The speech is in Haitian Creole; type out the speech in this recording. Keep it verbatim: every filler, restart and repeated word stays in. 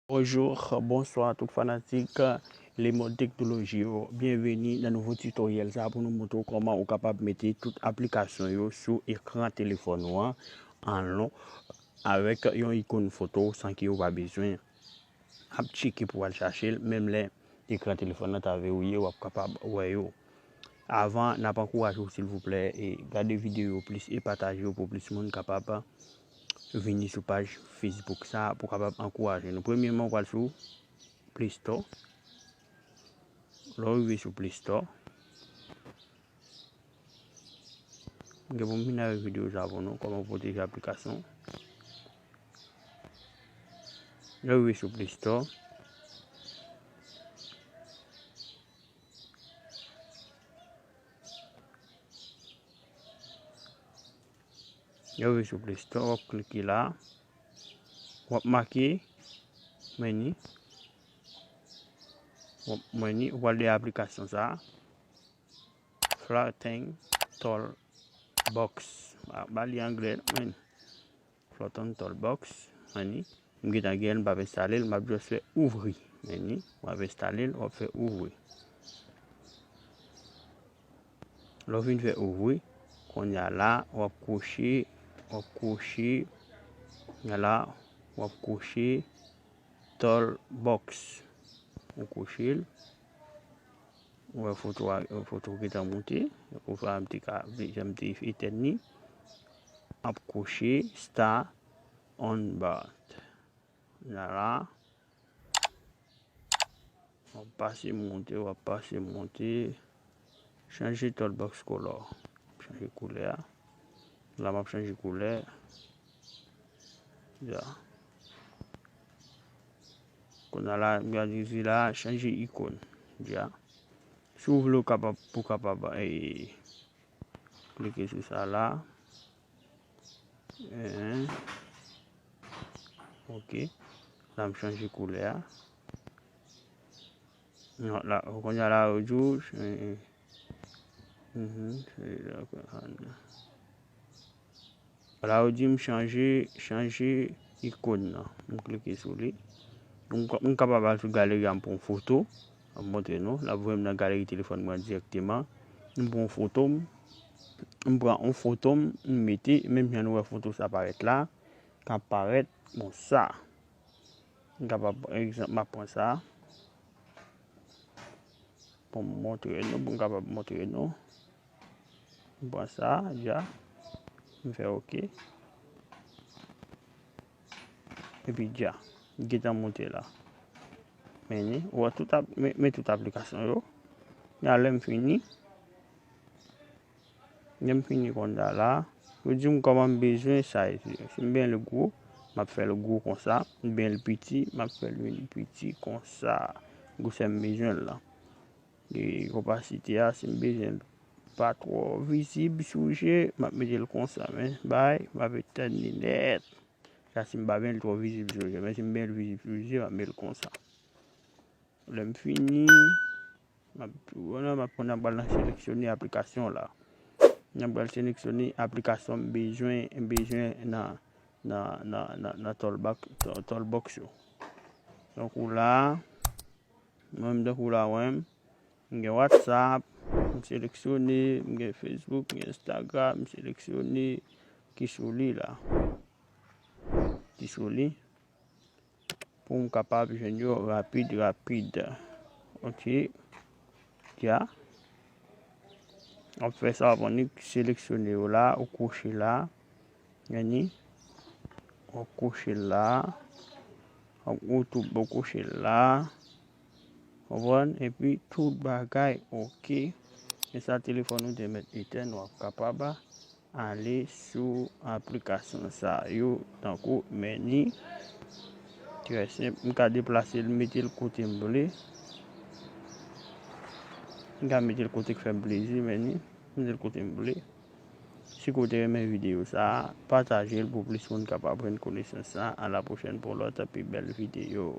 Bonjou, bonswa tout fanatik Lemond Teknoloji yo. Byenveni nan nouvo titoryèl sa pou nou montre w kòman ou kapab mete tout aplikasyon yo sou ekran telefòn ou an, an lon, avèk yon ikòn foto san ke ou pa bezwen ap tcheke pou w al chache l. Menm lè ekran telefòn nan ta vewiye, w ap kapab wè yo. Avan, n ap ankouraje w, silvouplè, e gade videyo yo plis e pataje yo pou plis moun kapab vini sou paj Facebook sa pou kapab ankouraje nou. Premyèman, w pral sou Play Store. Lè w rive sou Play Store, m gen pou m vin avèk videyo sa pou nou, kòman pwoteje aplikasyon. Lè w rive sou Play Store, Yo rive sou Play Store, w ap klike la. W ap make, men ni. W ap, men ni, ou pral de aplikasyon sa. Floating Toolbox. Ba, ba li anglè, men. Floating Toolbox, men ni. M gentan gen l, m p ap enstale l, m ap just fè ouvri. Men ni, w ap enstale l, w ap fè ouvri. Lè w fin fè ouvri, kounye a la, w ap kwoche, w ap kwoche, kounye a la, w ap kwoche Toolbox. Ou kwoche l, ou wè foto a, foto gentan monte, ou fè yon ti ka, jan m te etèn ni, ap kwoche Start on Board. Kounye a la, w ap pase monte, w ap pase monte. Chanje Toolbox color. Chanje koulè a. La, m ap chanje koulè. Ya. Kounye a la, m gade isit la, chanje ikòn. Ya. Si w vle, w kapab, pou kapab, eh, klike sou sa la. Eh, ok. La, m chanje koulè a. Non, la, kounye a la, yo di w, eh, mhm, se la, ok, la, yo di m chanje, chanje ikòn nan. M klike sou li. M ka-, m kapab al sou galeri a, m pran yon foto. M ap montre nou. L ap voye m nan galeri telefòn mwen dirèkteman. M pran yon foto m. M pran yon foto m, m mete, menm jan nou wè foto sa parèt la, k ap parèt konsa. M kapab, pa egzanp, m ap pran sa. Pou m montre nou, pou m kapab montre nou. M pran sa, dja. M fè ok. Epi dja. Gentan monte la. Men ni, ou wè tout ap-, men, men tout aplikasyon yo. Lè m fini. Lè m fini konn la la, yo di m kòman m bezwen size li. Si m bezwen l gwo, m ap fè l gwo konsa. M bezwen l piti, m ap fè l vin piti konsa. Gwosè m bezwen l lan. E opasite a, si m bezwen l pa twò vizib sou je, m ap mete l konsa. Men, bay, m ap etèn li nèt. Sa, si m pa bezwen l twò vizib sou je. Men, si m bezwen l vizib sou je, m ap mete l konsa. Lè m fini, m ap, kounye a m ap, kounye a m pral nan seleksyone aplikasyon la. Kounye a m pral seleksyone aplikasyon m bezwen, m bezwen nan, nan, nan, nan, nan Toolbox, Tool-, Toolbox yo. Tankou la, mwen menm tankou la, mwen, m gen WhatsApp, m seleksyone, m gen Facebook, m gen Instagram, m seleksyone, ki sou li la. Ki sou li. Pou m kapab jwenn yo rapid, rapid. Ok. Dja. W ap fè sa, w ap annik seleksyone yo la, ou kwoche la. Gade. W ap kwoche la. W ap, ou tou, w kwoche la. Konprann? Epi tout bagay ok. E sa telefòn ou te mèt etèn, w ap kapab ale sou aplikasyon sa yo, tankou men ni. Trè senp. M ka deplase l, mete l kote m vle. M ka mete l kote k fè m plezi, men ni. Mete l kote m vle. Si ke w te renmen videyo sa a, pataje l pou plis moun kapab jwenn konesans sa a. A la pwochèn pou lòt pi bèl videyo.